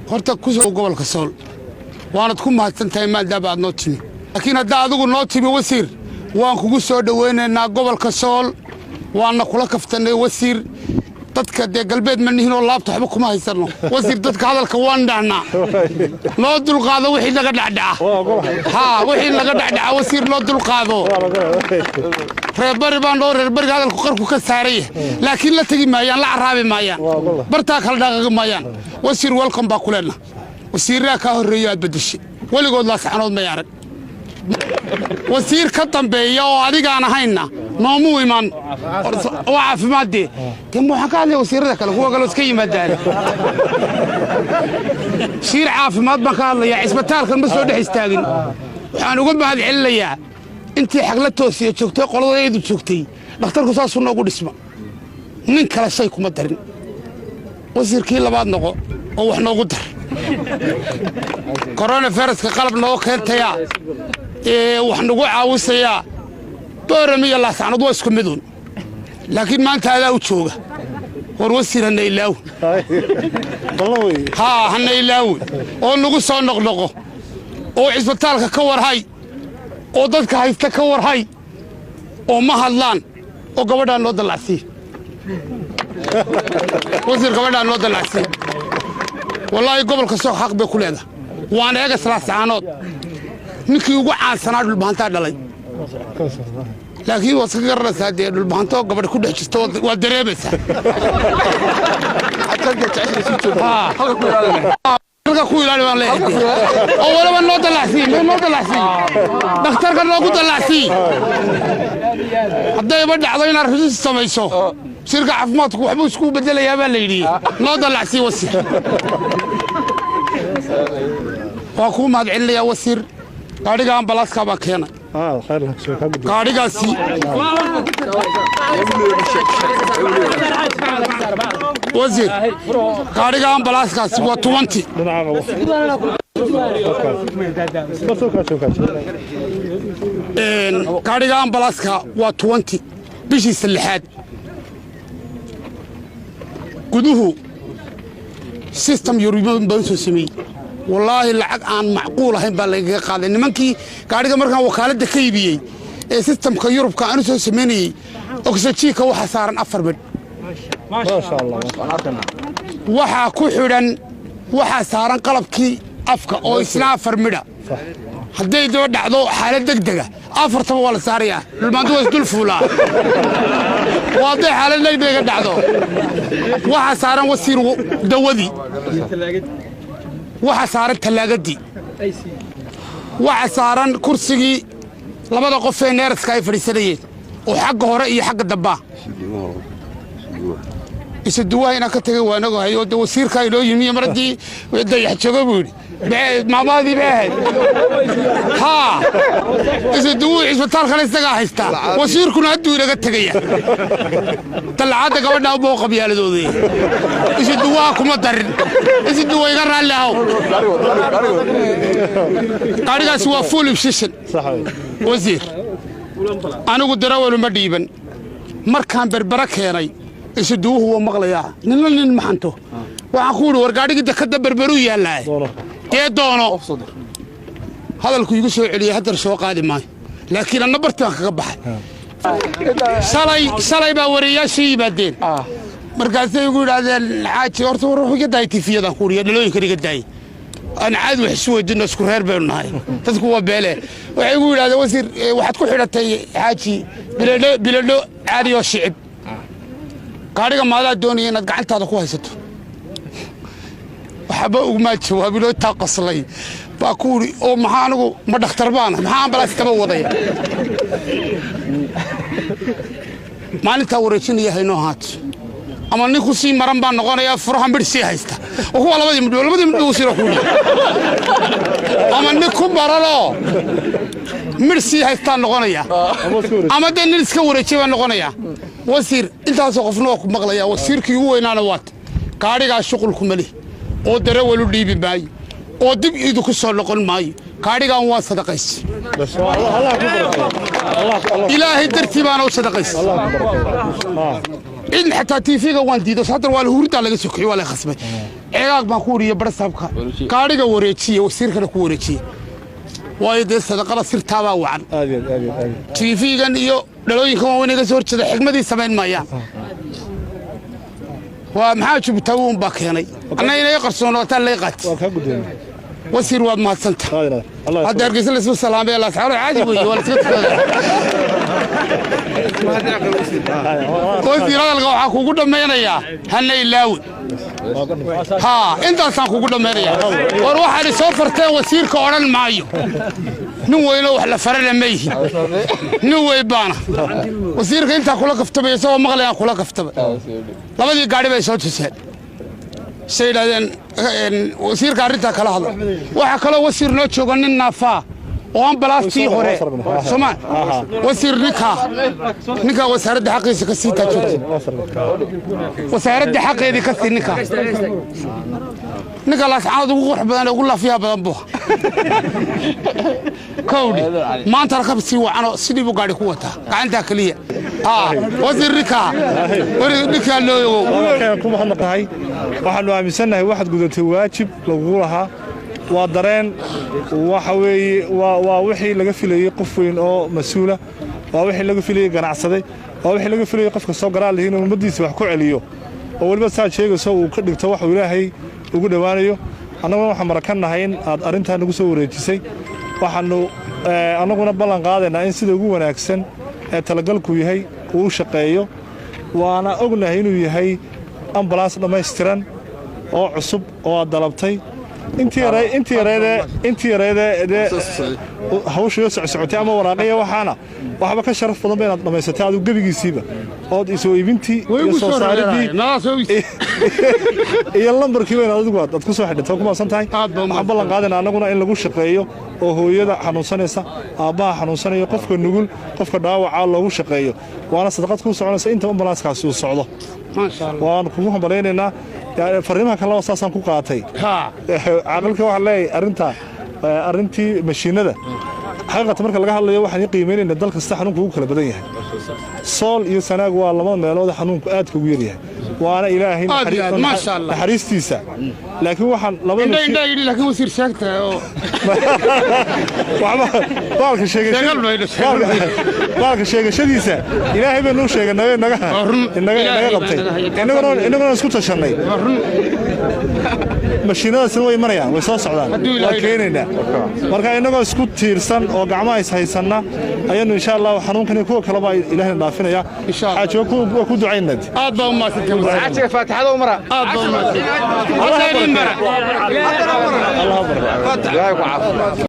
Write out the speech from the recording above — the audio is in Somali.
Horta kusoo gobolka Sool waanad ku mahadsan tahay maadaama aad noo timi, laakiin haddaa adigu noo timi wasiir, waan kugu soo dhowaynaynaa gobolka Sool, waanna kula kaftannay wasiir. Dadka dee galbeed ma nihinoo laabta waxba kuma haysanno wasiir. Dadka hadalka waan dhahnaa, noo dulqaado wixii naga dhacdhaca. Haa, wixii naga dhacdhaca wasiir noo dulqaado. Reerbari baa noo reerbariga hadalku qarku ka saaraya, laakiin la tegi maayaan, la caraabi maayaan, bartaa kala dhaqaqi maayaan. Wasiir, welcome baa ku leenna. Wasiirraa kaa horreeyo aad beddeshay weligood Laascanood may arag. Wasiir ka dambeeya oo adigaan ahaynna noomuu iman oo caafimaad. Dee waxaan ka hadlaya wasiirada kale, kuwa kale iska yimaadaan. Wasiir caafimaad baan ka hadlayaa. Cisbitaalkan ma soo dhex istaagin. Waxaan uga mahad celinayaa intii Xagla Toosiya joogtay, qoladayadu joogtay. Dhakhtarku saasuu noogu dhisma, nin kale shay kuma darin. Wasiirkii labaad noqo oo wax noogu dar. Coronaviruska qalab noo keentayaa ee wax nagu caawisayaa. Boorama iyo Laascanood waa isku miduun, laakiin maanta adaa u jooga. War wasiir, hana ilaawi, haa, hana ilaawi oo nagu soo noqnoqo oo cisbitaalka ka warhay oo dadka haysta ka warhay oo ma hadlaan oo gabadhaa noo dallacsiiya. Wasiir, gabadhaa noo dallacsiiya. Wallaahi gobolka Sool xaq bay ku leedahay. Waan eegas Laascaanood ninkii ugu caansanaa Dhulbahantaa dhalay, laakiin waad iska garanaysaa dee, Dhulbahantoo gabadh ku dhex jirto waad dareemaysaa. Halka ku ilaali baan leeyahay oo waliba noo dallacsiiy, noo dallacsiiy, dhakhtarka noogu dallacsiiy. Haddayba dhacdo inaad rusis samayso, shirka caafimaadku waxbuu isku bedelayaa baa la yidhi. Noo dallacsiiy wasiir. Waa kuu mahad celinayaa wasiir. Gaadhiga ambalaaskaa baan keenay. Gaadhigaasi wasiir, gaadhiga ambalaaskaasi waa 20. Gaadhiga ambalaaska waa 20 bishiisa lixaad. Guduhu system Yurubiyan baan soo sameeyey. Wallaahi lacag aan macquul ahayn baa lagaga qaaday nimankii gaadhiga markaan wakaaladda ka iibiyey ee systemka Yurubka aanu soo samaynayey. Oxygenka waxaa saaran 4 midh, waxaa ku xidhan, waxaa saaran qalabkii afka oo isna 4 midha. Hadday daba dhacdo xaalad degdega, afartaba waa la saarayaa. Dhulmaantu waa isdul fuulaa. Waa hadday xaalad degdega dhacdo. Waxaa saaran wasiir dawadii, waxaa saaran tallaagadii, waxaa saaran kursigii labada qof ee neeraska ay fadhiisanayeen oo xagga hore iyo xagga dambaa. Isuduwaha inaan ka tagay waa inagu hayo de. Wasiirkaa inoo yimi mar haddii dayax joogo buu yidhi maamaadii bay ahayd. Haa, isuduwuhu cisbitaalkana isagaa haystaa, wasiirkuna hadduu inaga tegaya. Dallacaadda gabadha uboo qabyaaladooda isuduwaha kuma darin. Isuduwa iga raalli ahow. Gaadhigaasi waa full obsession wasiir. Anigu darawal ma dhiiban. Markaan Berbera keenay isuduwuhu waa maqlayaa, nina nin maxanto. Waxaan ku idhi, war gaadhigii dekadda Berberuu yaallaa dee doono. Hadalku igu soo celiyey haddar soo qaadi maayo, laakiin anna barti baan kaga baxay. Shalay shalay baa wariyayaashii yimaadeen, markaasay igu yidhaahdeen, xaaji, horta war wuxuu iga daayay tifiyadan ku uriya dhalooyinkan iga daayay. Aan caadi wax isu weydiino, isku reer baynu nahay, dadku waa beele. Waxay igu yidhahdeen, wasiir, waxaad ku xidhatay xaaji biladho biladho caadi oo shicib. Gaadhiga maadaa doonaya inaad gacantaada ku haysato? Waxba ugumaa jawaabinoo taa qoslay baa ku uri oo maxaa anigu ma dhakhtar baana? Maxaa ambalaas taba wadaya? Maalintaa wareejinaya haynoo ahaato ama nin ku sii maran baan noqonayaa, furaha midh sii haysta oo kuwa labadii midh, labadii midh wasiiro ku yidhi, ama nin ku maranoo midh sii haystaan noqonaya ama dee nin iska wareejiyay baan noqonayaa. Wasiir, intaasoo qofna waa ku maqlaya, wasiirkii ugu weynaana waata. Gaadhigaa shuqulku ma leh oo darawal u dhiibi maayo oo dib idinku soo noqon maayo. Gaadhigan waan sadaqaysa, Ilaahay dartii baana u sadaqaysa. Cid xataa tiifiga waan diido. Haddana waa la hurdaa laga soo kiciy, waa la khasbay. Ceegaag baan ku wariye barsaabka gaadhiga wareejiye, wasiirkana ku wareejiye, waayo dee sadaqada sirtaabaa wacan. TV-gan iyo dhalooyinkan waaweyn iga soo horjeeda xigmadii samayn maayaan. Waa maxaa Jabuutaawi un baa keenay anna inay qarsoonaataan lay qaati. Wasiir, waad mahadsanta. Hadda Hargeysa laisma salaamay, Laascaanood caadi weeye, waa laiska tukadaa. Wasiir, hadalka waxaa kugu dhammaynayaa hana ilaawi. Haa, intaasaan kugu dhammaynaya. War waxaad soo farteen wasiirka odhan maayo, nin weynoo wax la farana ma yihin, nin wey baana. Wasiirka intaa kula kaftamay isagoo maqlayaan kula kaftamay. Labadii gaadhi bay soo tuseen, say yidhahdeen wasiirka arrintaa kala hadla. Waxaa kaloo wasiir noo jooga nin naafaa oo ambalaastii hore sooma. Wasiir, ninkaa wasaaradda xaqiisa ka sii taa joogta, wasaaradda xaqeedii ka sii. Ninka Laascaanood ugu qurux badan ee ugu laafiyaha badan buu kowdhi, maantana ka sii wacanoo sidii buu gaadhi ku wataa gacantaa keliya. Wasiir, ninkaa loo ogow. Ku mahadnaqahay. Waxaannu aaminsannahay waxaad gudatay waajib lagugu lahaa. Waa dareen, waxa weeye waa wixii laga filayey qof weyn oo mas-uula, waa wixii laga filayey ganacsaday, waa wixii laga filayey qofka soo garaal lihi inuu ummaddiisa wax ku celiyo, oo weliba saad sheegayso uu ka dhigto waxuu Ilaahay ugu dhowaanayo. Annaguna waxaan marakan nahay in aad arrintaa nagu soo wareejisay. Waxaannu annaguna ballan qaadaynaa in sida ugu wanaagsan ee talagalku yahay uu shaqeeyo, waana ognahay inuu yahay ambalaas dhammaystiran oo cusub oo aad dalabtay. Intii yareedee hawsha yoo socsocotay ama waraaqiya, waxaana waxba ka sharaf badan ba inaad dhammaysatay adigu gebigiisiiba ood isoo iibintii iyo soo saaridii iyo lambarkiiba inaad adigu aad ku soo xidhatay. Ku maadsan tahay. Waxaan ballan qaadaynaa annaguna in lagu shaqeeyo oo hooyada xanuunsanaysa, aabbaha xanuunsanaya, qofka nugul, qofka dhaawaca loogu shaqeeyo, waana sadaqad ku soconaysa inta ambalaaskaasi uu socdo. Waan kugu hambalaynaynaa. Fariimaha kalena saasaan ku qaatay. Caaqilka waxaan leeyahay arrinta arrintii mashiinada, xaqiiqatan marka laga hadlayo waxaan ii qiimaynaynaa dal kasta xanuunku ugu kala badan yahay. Sool iyo Sanaag waa labada meelood xanuunku aadka ugu yaryahay, waana Ilaahay naxariistiisa. Laakiin waxaan laakiin wasiir sheegta oo baalka sheegashadiisa Ilaahay baynu u sheeganay naga inaga qabtay, innaguna isku tashannay. Mashiinadaasina way imanayaan, way soo socdaan, waa keenaynaa. Marka innagoo isku tiirsan oo gacmaha is haysanna ayaanu insha Allah xanuunkan iyo kuwa kaleba Ilaahayna dhaafinaya. Xaaji, waa ku ducaynad. Aad baa u mahadsantahay. Xaajiga faatixada u mara. Aad baa u mahadsantahay. Allah baraka. Ilaahay ku caafiyo.